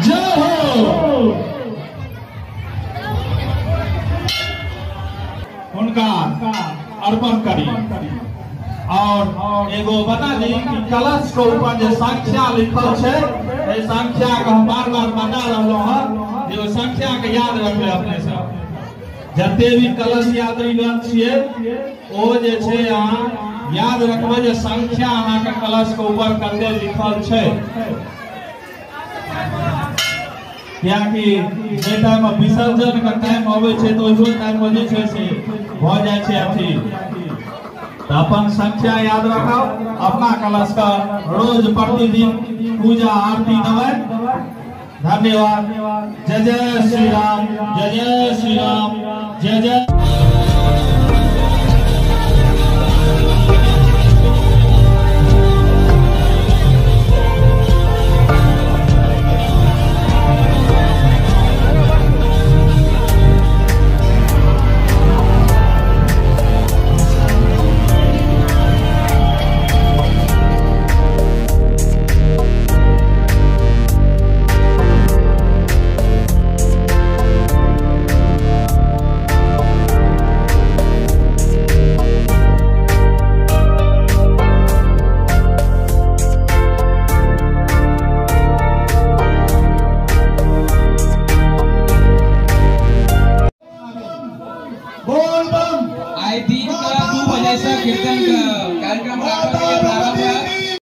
जय हो। हुनका अर्पण करी। और एगो बता दी कि कलश के ऊपर जे संख्या लिखल छै, एहि संख्या के हम बार बार बता रहलहुँ हँ जे ओ संख्या के याद रखबै अपने सब। जते भी कलश यात्रीगण छियै ओ जे छै अहाँ याद रखबै जे संख्या अहाँके कलश के ऊपर कते लिखल छै, कियाकि जाहि टाइम में विसर्जन के टाइम अबै छै तऽ ओहियो टाइम में जे छै से भऽ जाइ छै अथी। तऽ अपन संख्या याद रखब, अपना कलश के रोज प्रतिदिन पूजा आरती देबै। धन्यवाद। जय जय श्री राम, जय जय श्री राम, जय जय। आई दिन का 2 बजे से कीर्तन का कार्यक्रम प्रारंभ है।